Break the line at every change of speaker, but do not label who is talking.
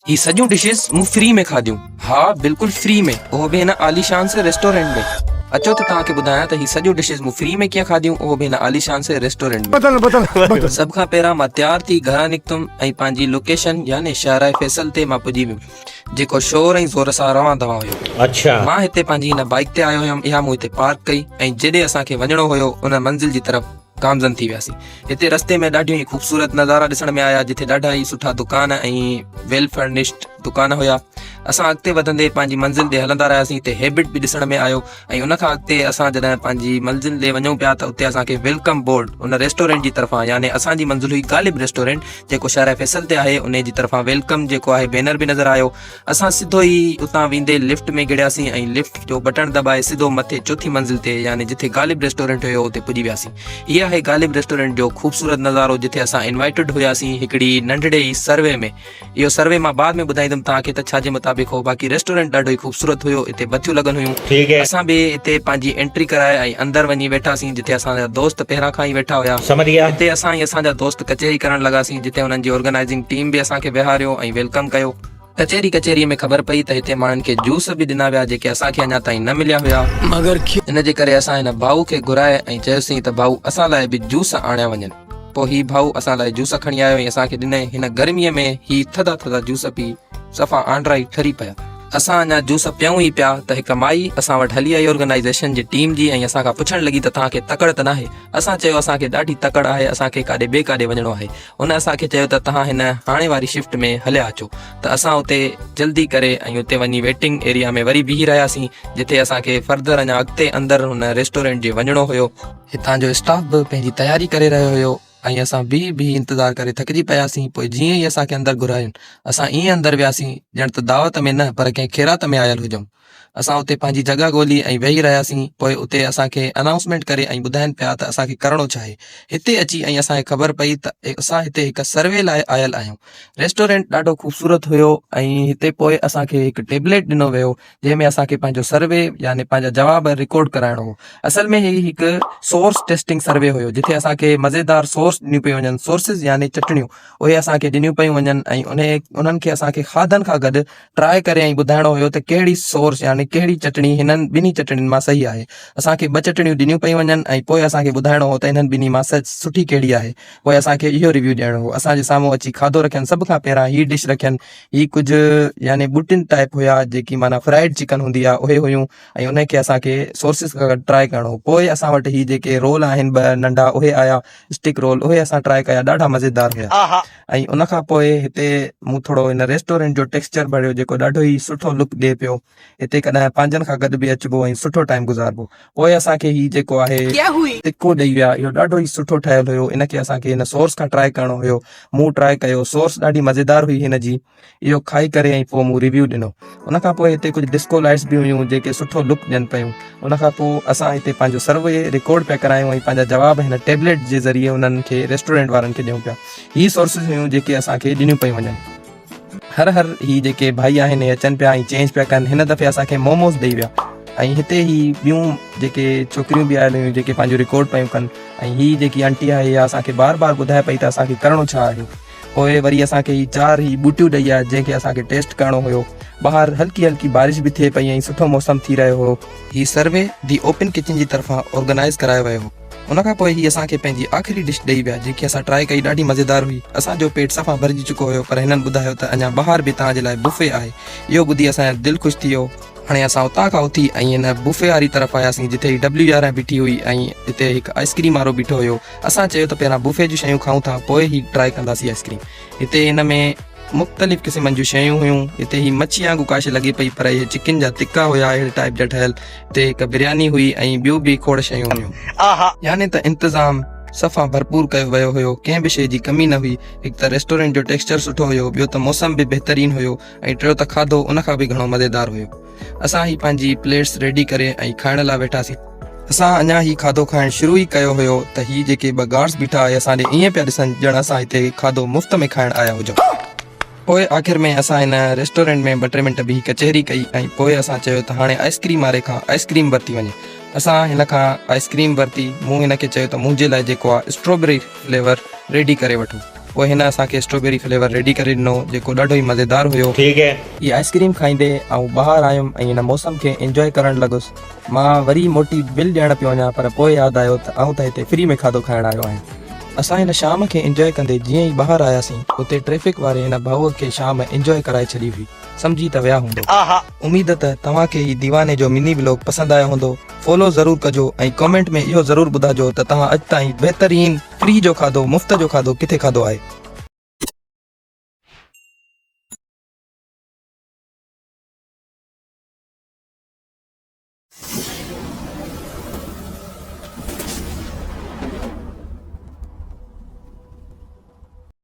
هي سڄيون ڊشز مون فري ۾ کاڌيون. ها بلڪل فري ۾ اهو به هن عاليشان سي ريسٽورنٽ ۾. اچو ته توهان کي ٻڌايان ته هي سڄيون ڊشز مون فري ۾ ڪيئن کاڌيون اهو به هن عاليشان سي ريسٽورنٽ ۾.
بدل بدل بدل.
سڀ کان پهريان مان تيار ٿي گهران نڪتم ۽ پنهنجي لوڪيشن يعني شاهراهه فيصل تي مان پڄي ويم جيڪو شور ۽ زور سان روان دوان هيو.
اڇا.
مان هتي پنهنجي هن بائيڪ تي آيو هيم اها مون هتي پارڪ ڪئي ۽ جيڏي اسان کي وڃڻو هيو ان منزل جي طرف گامزن ٿي وياسين. هتي رستي ۾ ڏاڍيون ئي خوبصورت نظارا ڏسڻ ۾ آيا جتي ڏاڍا ئي سٺا دڪان ۽ ويل فرنشڊ دڪان هيا. اسان اڳتي وڌندي پنهنجي منزل ڏي هلندا رهياسين هتي هيبٽ به ڏسڻ ۾ آيو ۽ ان کان اڳتي اسان جڏهن پنهنجي منزل ڏي وڃون پيا ته اتي اسان کي welcome board ان ريسٽورنٽ جي طرفان يعني اسان جي منزل هئي غالب ريسٽورنٽ جيڪو شارع فيصل تي آهي انهي جي طرفان welcome جيڪو آهي بينر به نظر آيو اسان سڌو ئي اتان ويندي لفٽ ۾ گهڙياسين ۽ لفٽ جو بٽڻ دٻائي سڌو مٿي چوٿين منزل تي يعني جتي غالب ريسٽورنٽ هيو اتي پڄي وياسين. هي آهي غالب ريسٽورنٽ جو خوبصورت نظارو جتي اسان انوائيٽڊ هياسين هڪڙي ننڍڙي ئي سروي ۾. اهو سروي مان بعد ۾ ٻڌائيندم توهان کي ته ڇا جي مطابق هو باقي ريسٽورنٽ ڏاڍو ئي خوبصورت هيو اتي بتيون لڳل هيون. اسان به اتي پنهنجي انٽري ڪرائي ۽ اندر وڃي ويٺاسين جتي اسان جا دوست پهران کان ئي ويٺا هيا. اتي اسان ۽ اسان جا دوست ڪچهري ڪرڻ لڳاسين جتي انهن جي آرگنائيزنگ ٽيم به اسان کي ويهاريو ۽ welcome ڪيو. ڪچهري ڪچهريء ۾ خبر پئي ته هتي ماڻهن کي جوس به ڏنا ويا جيڪي اسان کي اڃا تائين نه مليا هيا.
مگر کيو.
ان جي ڪري اسان هن ڀائو کي گهرائي ۽ چيوسين ته ڀائو اسان لاء به جوس آڻيا وڃن. پوء هي ڀائو اسان لاء جوس کڻي آيو ۽ اسان کي ڏنائين. هن گرميء ۾ هي ٿڌا ٿڌا جوس پي صفا آنڊرائي ٺري پيا. اسان اڃا جوس پيئون ئي پيا ته هڪ مائي اسان وٽ هلي آئي آرگنائيزيشن جي ٽيم جي ۽ اسان کان پڇڻ لڳي ته توهان کي تڪڙ ته ناهي؟ اسان چيو اسان کي ڏاڍي تڪڙ آهي اسان کي ڪاڏي ٻئي ڪاڏي وڃڻو آهي. هن اسان کي چيو ته توهان هن هاڻي واري شفٽ ۾ هليا اچو ته اسان اتي جلدي ڪري ۽ اتي وڃي ويٽنگ ايريا ۾ وري بيهي رهياسين جتي اسان کي فردر اڃا اڳتي اندر هن ريسٽورنٽ جي وڃڻو هيو. هتان جو اسٽاف به پنهنجي تياري ڪري رهيو هيو ۽ اسان بيهي بيهي انتظار ڪري ٿڪجي پياسين پوء جيئن ئي اسان کي اندر گهراين اسان ائين اندر وياسين ڄڻ ته دعوت ۾ نه پر ڪنهن خيرات ۾ آيل هجون. اسان اتي پنهنجي جڳهه ڳولي ۽ ويهي رهياسين. پوء اتي اسان کي انائونسمينٽ ڪري ۽ ٻڌائين پيا ته اسان کي ڪرڻو ڇا آهي. هتي اچي ۽ اسان کي خبر پئي ته اسان هتي هڪ سروي لاء آيل آهيون. ريسٽورنٽ ڏاڍو خوبصورت هيو ۽ هتي پوء اسان کي هڪ ٽيبليٽ ڏنو ويو جنهن ۾ اسان کي پنهنجو سروي يعني پنهنجا جواب رڪارڊ ڪرائڻو هو. اصل ۾ هي هڪ سورس ٽيسٽنگ سروي هيو جتي اسان کي مزيدار سورس ڏنيون پيون وڃن سورسز يعني چٽڻيون اهي اسان کي ڏنيون پيون وڃن ۽ انهي انهن کي اسان کي کاڌن کان گڏ ٽرائي ڪري ۽ ٻڌائڻو هيو ته ڪهڙي سورس يعني ڪهڙي چٽڻي هنن ٻنهي چٽڻين مان صحيح آهي. اسان کي ٻه چٽڻيون ڏنيون پيون وڃن ۽ پوء اسان کي ٻڌائڻو هو ته انهن ٻنهي مان سٺي ڪهڙي آهي. پوء اسان کي اهو ريويو ڏيڻو هو. اسان جي سامهون اچي کاڌو رکين سڀ کان پهريان هي ڊش رکين هي ڪجهه يعني ٻوٽين ٽائيپ هيا جيڪي معنيٰ فرائيڊ چڪن هوندي آهي اهي هيون ۽ انهي کي اسان کي سورسز کان گڏ ٽرائي ڪرڻو هو. پوء اسان وٽ هي جيڪي رول آهن ٻه ننڍا اهي آيا اسٽڪ رول اهي اسان ٽرائي ڪيا ڏاڍا مزيدار هيا. ۽ ان کان پوء هتي مون ٿورو هن ريسٽورنٽ جو ٽيڪسچر ڀريو جيڪو ڏاڍو ئي سٺو لڪ ڏئي پيو هتي ڪڏهن پنهنجن کان گڏ به اچبو ۽ سٺو ٽائيم گذاربو پوء اسان کي هي جيڪو آهي تکو ڏئي ويا اهو ڏاڍو ئي سٺو ٺهيل هيو ان کي اسان کي هن سورس کان ٽرائي ڪرڻو هيو مون ٽرائي ڪيو سورس ڏاڍي مزيدار هئي هن جي اهو کائي ڪري ۽ پوء مون ريويو ڏنو. ان کان پوء هتي ڪجهه ڊسڪو لائيٽس به هيون جيڪي سٺو لڪ ڏين پيون. ان کان پوء اسان هتي پنهنجو سروي رڪارڊ پيا ڪرايون ۽ پنهنجا جواب هن ٽيبليٽ جي ذريعي انهن کي ريسٽورنٽ وارن کي ڏيون پيا. هي سورسز هيون جيڪي اسان کي ڏنيون پيون وڃن. هر هر هي جيڪي ڀائي آهن اهي اچن پيا ۽ چينج پيا ڪن. هن دفعي اسان کي موموز ڏئي ويا ۽ هتي هي ٻيون جيڪي ڇوڪريون به آيل هيون جيڪي پنهنجو رڪارڊ پيون ڪن ۽ هي جيڪي آنٽي آهي اها اسان کي بار بار ٻڌائي پئي ته اسان کي ڪرڻو ڇا آهي. پوء وري اسان کي هي چار هي ٻوٽيون ڏئي آيا جنهن کي اسان کي ٽيسٽ ڪرڻو هيو. ٻاهر هلڪي هلڪي بارش به ٿئي پئي ۽ سٺو موسم ٿي رهيو هو. هي سروي the open kitchen جي طرفان آرگنائيز ڪرايو ويو هو. ان کان پوء هي اسان کي پنهنجي آخري ڊش ڏئي ويا جيڪي اسان ٽرائي ڪئي ڏاڍي مزيدار هئي. اسان جو پيٽ صفا ڀرجي چڪو هيو پر هنن ٻڌايو ته اڃا ٻاهر به توهان جي لاء بوفي آهي. اهو ٻڌي اسان جو دل خوش ٿي ويو. هاڻي اسان اتان کان اٿي ۽ هن بوفي واري طرف آياسين جتي هي ڊبليو 11 بيٺي هئي ۽ اتي هڪ آئسڪريم وارو بيٺو هيو. اسان چيو ته پهريان بوفي جون شيون کائون ٿا پوء هي ٽرائي ڪنداسين آئسڪريم. هتي هن ۾ مختلف قسمن جون شيون هيون. هتي هي مڇي وانگو ڪا شي لڳي پئي پر اهي چڪن جا تڪا هيا اهڙي ٽائيپ جا ٺهيل. هتي هڪ برياني هئي ۽ ٻيون به کوڙ شيون هيون. يعني ته انتظام صفا ڀرپور ڪيو ويو هيو. ڪنهن به شي جي ڪمي نه هئي. هڪ ته ريسٽورنٽ جو ٽيڪسچر سٺو هيو ٻيو ته موسم به بهترين هيو ۽ ٽيو ته کاڌو ان کان به گهڻو مزيدار هيو. اسان هي پنهنجي پليٽس ريڊي ڪري ۽ کائڻ لاء ويٺاسين. اسان اڃا هي کاڌو کائڻ شروع ئي ڪيو هيو ته هي جيڪي ٻه گارڊس بيٺا اهي اسان ڏي ائين پيا ڏسن ڄڻ اسان هتي کاڌو مفت ۾ کائڻ آيا هجون. پوء آخر ۾ اسان هن ريسٽورنٽ ۾ ٻه ٽي منٽ بيهي ڪچهري ڪئي ۽ پوء اسان چيو ته هاڻي آئسڪريم واري کان آئسڪريم ورتي وڃي. اسان هن کان آئسڪريم ورتي. مون هن کي چيو ته منهنجي لاء جيڪو آ اسٽرابيري فليور ريڊي ڪري وٺو. پوء هن اسان کي اسٽرابيري فليور ريڊي ڪري ڏنو جيڪو ڏاڍو ئي مزيدار هيو.
ٺيڪ هي.
هي آئس ڪريم کائيندي آئون ٻاهر آيم ۽ هن موسم کي انجواء ڪرڻ لڳس. مان وري موٽي بل ڏيڻ پيو وڃان پر پوء ياد آيو ته آئون ته هتي فري ۾ کاڌو کائڻ آيو آهيان. اسان هن شام کي انجواء ڪندي جيئن ئي ٻاهر آياسين اتي ٽريفڪ واري هن ڀائوء کي شام انجواء ڪرائي ڇڏي هئي. سمجهي ته ويا هوندو. اميد ته توهان کي هي ديواني جو مني ولوگ پسند آيو هوندو. فالو ضرور ڪجو ۽ ڪامينٽ ۾ اهو ضرور ٻڌاجو ته توهان اڄ تائين بهترين فري جو کاڌو مفت جو کاڌو ڪٿي کاڌو آهي.